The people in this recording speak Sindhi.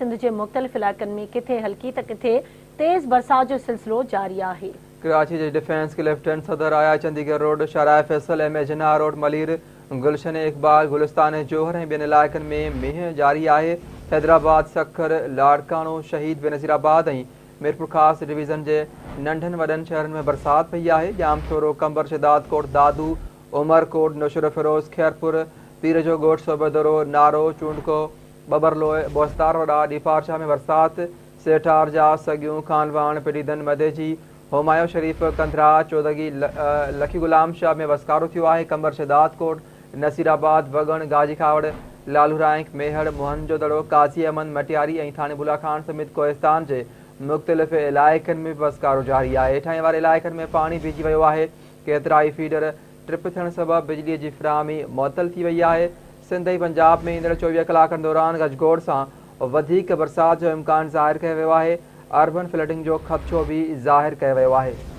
سنڌ جي مختلف علائقن ۾ ڪٿي هلڪي ته ڪٿي تيز برسات جو سلسلو جاري آهي. ڪراچي جي ڊفينس، ڪلفٽن، صدر، آيا چنديڳڙهه روڊ، شاهراهه Faisal, M A Jinnah road, Malir, Gulshan Iqbal, Gulistan Jauhar ۽ ٻين علائقن ۾ مينهن جاري آهي. حيدرآباد، سکر، لاڙڪاڻو، شهيد بينظيرآباد ۽ ميرپورخاص ڊويزن جي ننڍن وڏن شهرن ۾ برسات پئي آهي. ڄامشورو، قمبر، شهدادڪوٽ، دادو، عمرڪوٽ، نوشهروفيروز، خيرپور، پير جو ڳوٺ، صوبيدرو، نارو، چونڊڪو، ٻٻرلوء، بوستار وڏا، ڏيپارشاهه ۾ برسات، سيٺارجا، سڳيون، خانواهڻ، پڊعيدن، مديجي، همايون شريف، ڪنڌرا، چودڳي، لکي غلام شاهه ۾ وسڪارو ٿيو آهي، قمبر شهدادڪوٽ، نصيرآباد، وڳڻ، گاجي کهاوڙ، لالو رائنڪ، ميهڙ، موهن جو دڙو، قاضي احمد، مٽياري ۽ ٿاڻي بولا خان سميت ڪوهستان جي مختلف علائقن ۾ به وسڪارو جاري آهي، هيٺاهين واري علائقن ۾ پاڻي بيهجي ويو آهي، ڪيترائي فيڊر ٽرپ ٿيڻ سبب بجلي جي فراهمي معطل ٿي وئي آهي، سنڌ ۽ پنجاب ۾ ايندڙ 24 ڪلاڪن دوران گجگوڙ سان وڌيڪ برسات جو امڪان ظاهر ڪيو ويو آهي، اربن فلڊنگ جو خدشو به ظاهر ڪيو ويو آهي.